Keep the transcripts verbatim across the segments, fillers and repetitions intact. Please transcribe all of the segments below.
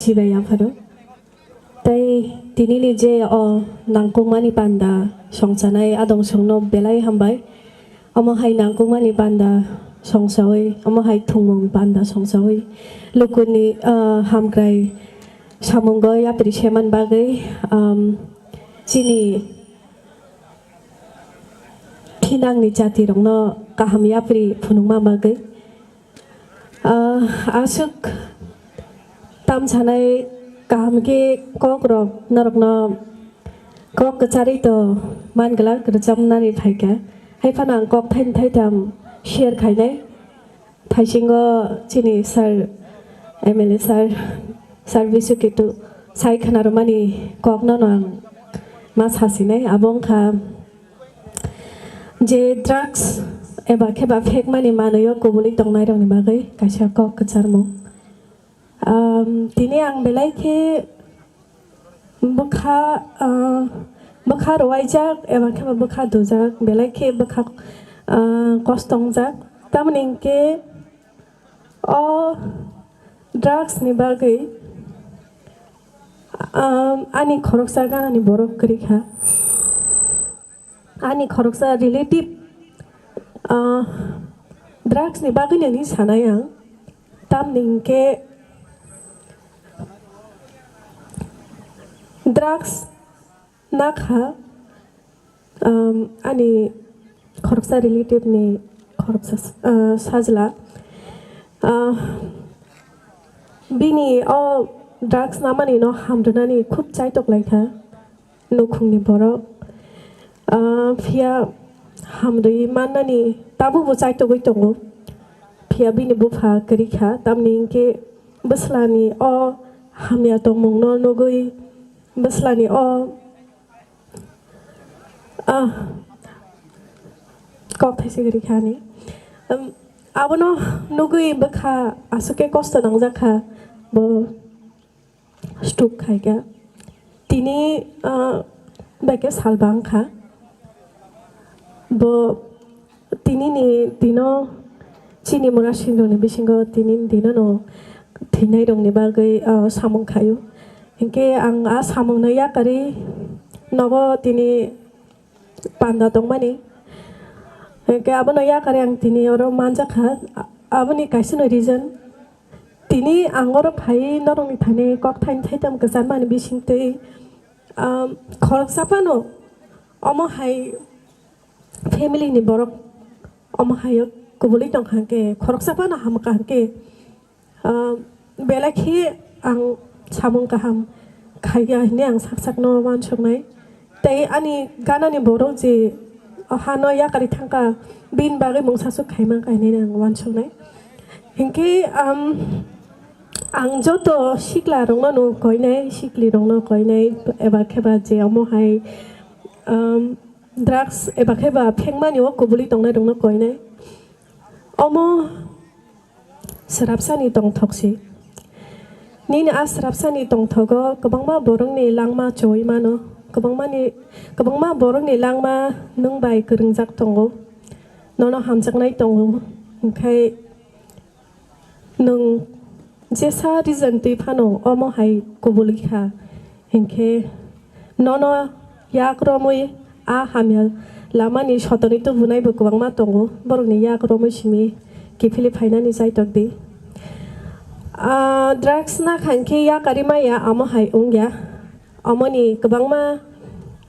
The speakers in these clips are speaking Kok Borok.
Chibai yapharo. Tai tinini je o nangkukmani panda songchanai adong songno belai hambai. Omo hai nangkukmani panda songchawi, omo hai thwngmung panda songchawi lukuni, ah, hamkrai samungo yapri seman bagwi, um, chini thinangni jatirokno kaham yapri phunukma bagwi. Ah, aswk tam sanai kaham khe kokrok norokno kok kwcharwi to man glak rwchapnani phaikha. Haiphano ang kok thaini thaitham share khainai. Thaisingo chini sir, M L A sir, sir Bisu Ketu sai khwnarwmani kokno no ang ma sasinai. Abo wngkha je drugs eba khe ba phekmani manwi o kubulwi tongnairokni bagwi kaisa kok kwcharmung. Um, tini ang belai khe bwkha, uh, bwkha rwuaijak eba khe ba bwkha dujak, belai khe bwkha, uh, kosto wngjak. Tamoni hinkhe o drugs ni bagwi, um, ani khoroksa ganani borok kwrwi kha. Ani khoroksa relative, ah, drugs ni bagwi nini sanai ang. Tamni hinkhe drugs nakha, um, ani khoroksa relative ni khoroksa, ah, sajla. Ah, bini o drugs namani no hamrwnani khub chaitok laikha. Nukhungni borok, ah, phiya hamrwi mannani tabukbo chaitogwi tongo. Phiya bini bupha kwrwi kha, tamni hinkhe bwslani o hamya tongmungno nugwi, bwslani o, ah, kok thaisa kwrwi kha ani. Um, abono nugwi bwkha aswk khe kosto nangjak kha bo. Stroke khaikha. Tini, ah, bai khe sal bang kha. Bo tinini dino chini mura singrokni bisingo tinini dino no thwinairokni bagwi, ah, samung khaio. Hinkhe ang a samungno yakarwi nogo tini panda tongmani. Hinkhe abono yakarwi ang tini oro manjakha. A-, aboni kaisano reason. Tini ang oro phai norokni thani kok thaini thaitham kwcharmani bisingtwi, um, khoroksa phano omo hai family ni borok omo hai o kubulwi tongkha hinkhe, khoroksa phano hamkha hinkhe, um, belai khe ang samung kaham khaiya hinwi ang sak sakno uansuknai. Tei ani ganani borok je o hano yakarwi thangkha, bini bagwi mungsa swk khaimang kha hinwi ang uansuknai. Hinkhe, um, ang joto sikla rokno no koinai, sikli rokno koinai, eba khe ba je omo hai, um, drugs eba khe ba phekmani o kubulwi tongnai rokno koinai. Omo swrapsani tongthok se. Nini a swrapsani tongthogo kwbangma borokni langma choi mano, kwbangmani, kwbangma borokni langma nwng bai kwrwngjak tongo, nono hamjaknai tongo, hinkhe nwng jesa reason twi phano omo hai kubulwi kha, hinkhe nono yak romwi a hamya lamani sotoni tubunai bo kwbangma tongo, borokni yak romwi simi kiphilwi phainani chaitok di. Ah, drugs nakha hinkhe yakarwi maya amo hai wngya. Amoni kwbangma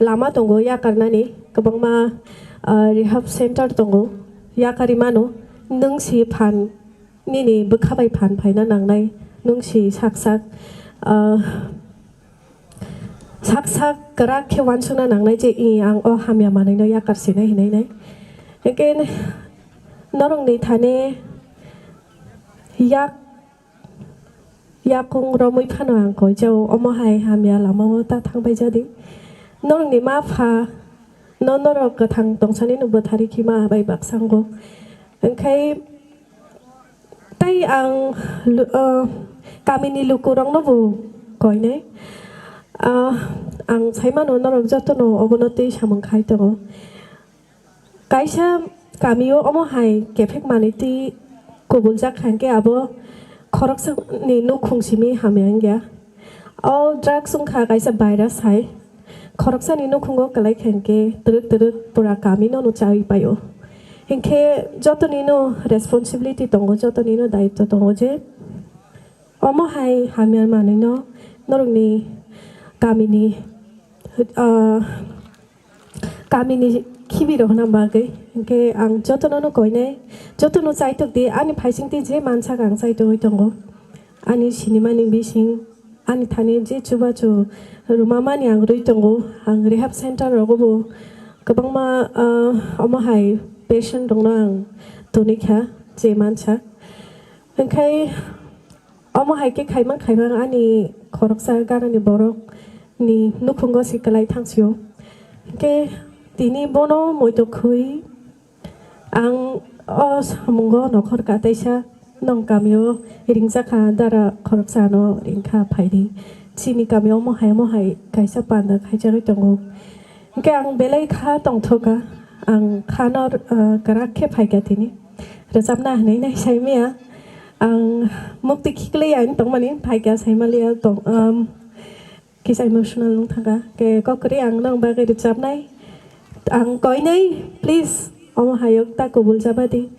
lama tongo yakarnani, kwbangma, ah, rehab center tongo yakarwi mano. Nwng si phan nini bwkha bai phan phaina nangnai, nwng si sak sak, ah, sak sak kwrak khe uansukna nangnai je, "I, ang o hamya manwino yakar sinai," hinai nai. Hinkhe norokni thani yak, yakung romwi phano ang koijao, omo hai hamya lamao ta thangbai jadi. Norokni ma pha no norok kwthang tongsanino bwtharwi khe ma bai baksa wngo. Hinkhe Tai ang lu-, ah, kamini lukurokno bo koinai. Ah, ang saimano norok jotono obono twi samung khai tongo. Kaisa kamio omo hai kephek manwi twi kubuljak kha, hinkhe abo khoroksani nukhung simi hamya wngya. O drugs wngkha kaisa virus hai. Khoroksani nukhungo kwlai kha hinkhe twrwk twrwk pura kamino no chawi paio. Hinkhe jotonino responsibility tongo, jotonino daityo tongo je omo hai hamya manwino norokni kamini, ah, kamini khibirok hwnna bagwi. Hinkhe ang jotono no koinai, jotono chaitok di, ani phaisingtwi je mansak ang chaitogwi tongo. Ani sinimani bising, ani thani je chubachu rwmamani ang rwi tongo. Ang rehab center rogo bo kwbangma, ah, omo hai patient rokno ang tonwi kha, je mansak. Hinkhe omo hai khe khaimang khaimang ani khoroksa ganani borok ni nukhungo se kwlai thangsio. Hinkhe tini bono moito khwi ang o samungo nokhor kataisa nong kamio ringjakha dara khoroksa no ringkha phaidi. Chini kamio omo hai omo hai kaisa panda khaijagwi tongo. Hinkhe ang belai kha tongthoka, ang khano, ah, kwrak khe phaikha tini. Rwchapna hinwi nai saimaya. Ang mukti khiklai ang tongmani phaikha saimaliya tong, um, kisa emotional wng thangkha. Ke kokri ang nang bagwi rwchapnai. Ang koinai, please, omo hayok ta kubul jabadi.